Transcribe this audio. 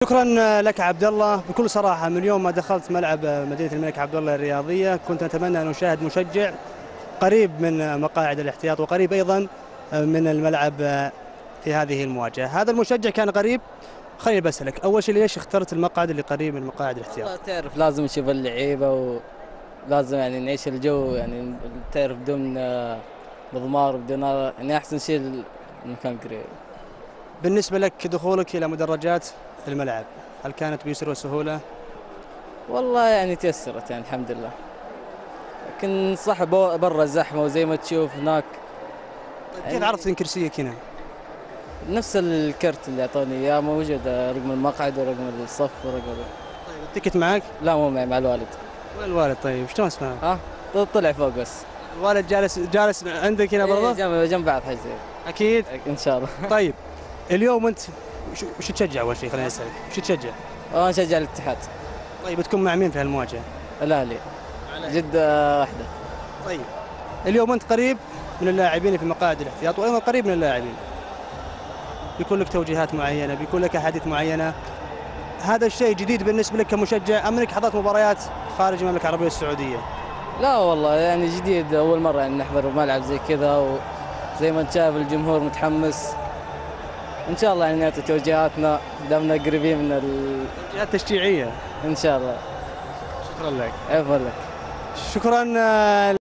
شكرا لك عبد الله. بكل صراحة من يوم ما دخلت ملعب مدينة الملك عبد الله الرياضية كنت اتمنى ان اشاهد مشجع قريب من مقاعد الاحتياط وقريب ايضا من الملعب في هذه المواجهة. هذا المشجع كان قريب. خليني بسألك اول شيء، ليش اخترت المقعد اللي قريب من مقاعد الاحتياط؟ والله تعرف لازم نشوف اللعيبة ولازم يعني نعيش الجو، يعني تعرف بدون مضمار بدون، يعني احسن شيء المكان قريب. بالنسبة لك دخولك الى مدرجات الملعب هل كانت بيسر وسهولة؟ والله يعني تيسرت يعني الحمد لله، لكن صح برا زحمة وزي ما تشوف هناك. طيب كيف عرفت ان كرسيك هنا؟ نفس الكرت اللي اعطوني اياه موجود، رقم المقعد ورقم الصف ورقم. طيب ال ticket معك؟ لا مو معي، مع الوالد. وين الوالد؟ طيب شلون اسمه؟ ها؟ طلع فوق بس. الوالد جالس عندك هنا برضه؟ جنب بعض حيصير. اكيد؟ ان شاء الله. طيب اليوم انت وش تشجع اول شيء؟ خليني اسالك، وش تشجع؟ انا اشجع الاتحاد. طيب تكون مع مين في هالمواجهه؟ الاهلي. جدة واحدة. طيب اليوم انت قريب من اللاعبين في مقاعد الاحتياط وايضا قريب من اللاعبين. بيكون لك توجيهات معينة، بيكون لك احاديث معينة. هذا الشيء جديد بالنسبة لك كمشجع ام انك حضرت مباريات خارج المملكة العربية السعودية؟ لا والله يعني جديد، اول مرة يعني نحضر ملعب زي كذا، وزي ما انت شايف الجمهور متحمس. ان شاء الله يعني نعطي توجيهاتنا دامنا قريبين من التوجيهات التشجيعيه ان شاء الله. شكرا لك. عفوا لك. شكرا.